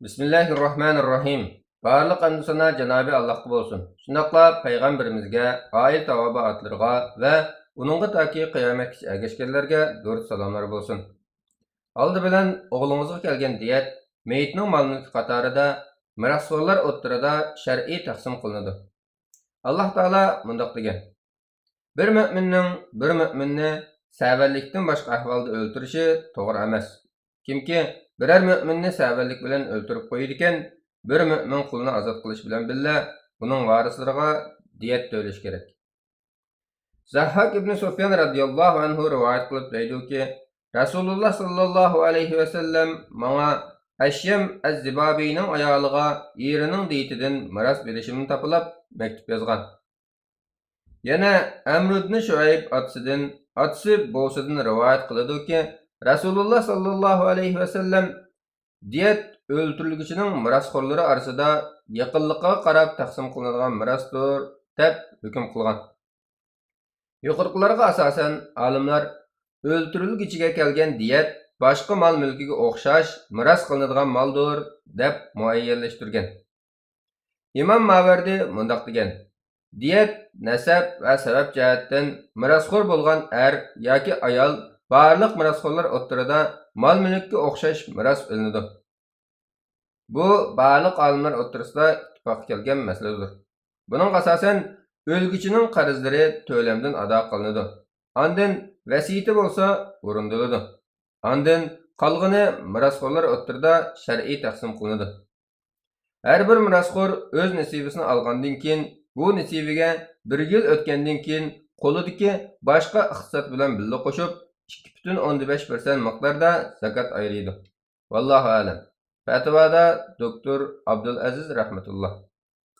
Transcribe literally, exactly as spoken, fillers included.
بىسمىللاھىررەھمانىررەھىم. بارلىق ھەمدۇ سانا جانابى ئاللاھقا بولسۇن. شۇنداقلا پەيغەمبىرىمىزگە، ئائىلە تاۋابىئاتلىرىغا ۋە ئۇنىڭغا تاكى قىيامەتكىچە ئەگەشكەنلەرگە دۇرۇت سالاملار بولسۇن. ئالدى بىلەن ئوغلىڭىزغا كەلگەن دىيەت مېيىتنىڭ مال-مۈلكى قاتارىدا مىراسخورلار ئوتتۇرىدا شەرئىي تەقسىم قىلىنىدۇ. ئاللاھ تائالا مۇنداق دېگەن: بىر مۆمىننىڭ بىر مۆمىننى سەۋەنلىكتىن باشقا ئەھۋالدا ئۆلتۈرۈشى توغرا ئەمەس. كىمكى بىرەر مۆمىننى سەۋەنلىك بىلەن ئۆلتۈرۈپ قويىدىكەن، بىر مۆمىن قۇلنى ئازاد قىلىش بىلەن بىللە ئۇنىڭ ۋارىسلىرىغا دىيەت تۆلىشى كېرەك. زەھھاك ئىبنى سۇفيان رەزىياللاھۇ ئەنھۇ رىۋايەت قىلىپ دەيدۇكى، رەسۇلۇللاھ ساللاللاھۇ ئەلەيھى ۋەسەللەم ماڭا ئەشيەم ئەز-زىبابىنىڭ ئايالىغا ئېرىنىڭ دىيىتىدىن مىراس بېرىشىمنى تاپىلاپ مەكتۇپ يازغان. يەنە ئەمر ئىبنى شۇئەيب ئاتىسىدىن، ئاتىسى بوۋىسىدىن رىۋايەت قىلىدۇكى، رەسۇلۇللاھ ساللاللاھۇ ئەلەيھى ۋەسەللەم دىيەت ئۆلتۈرۈلگۈچىنىڭ مىراسخورلىرى ئارىسىدا يېقىنلىقىغا قاراپ تەقسىم قىلىنىدىغان مىراستۇر، دەپ ھۆكۈم قىلغان. يۇقىرىقىلارغا ئاساسەن، ئالىملار ئۆلتۈرۈلگۈچىگە كەلگەن دىيەت باشقا مال مۈلكىگە ئوخشاش مىراس قىلىنىدىغان مالدۇر، دەپ مۇئەييەنلەشتۈرگەن. ئىمام ماۋەردى مۇنداق دېگەن: دىيەت نەسەب ۋە سەۋەب جەھەتتىن مىراسخور بولغان ئەر ياكى ئايال بارلىق مىراسخورلار ئوتتۇرىدا مال-مۈلۈككە ئوخشاش مىراس ئېلىنىدۇ. بۇ بارلىق ئالىملار ئوتتۇرىسىدا ئىتتىپاققا كەلگەن مەسىلىدۇر. بۇنىڭغا ئاساسەن، ئۆلگۈچىنىڭ قەرزلىرى تۆلەمدىن ئادا قىلىنىدۇ. ئاندىن ۋەسىيىتى بولسا ئورۇندىلىدۇ. ئاندىن قالغىنى مىراسخورلار ئوتتۇرىدا شەرئىي تەقسىم قىلىنىدۇ. ھەر بىر مىراسخور ئۆز نېسىۋىسىنى ئالغاندىن كېيىن، بۇ نېسىۋىگە بىر يىل ئۆتكەندىن كېيىن قولىدىكى باشقا ئىقتىساد بىلەن بىللە قوشۇپ، ئىككى پۈتۈن ئوندىن بەش پىرسەنت مىقداردا زاكات ئايرىيدۇ. ۋاللاھۇ ئەلەم. پەتىۋادا دوكتور ئابدۇلئەزىز رەھمەتۇللا.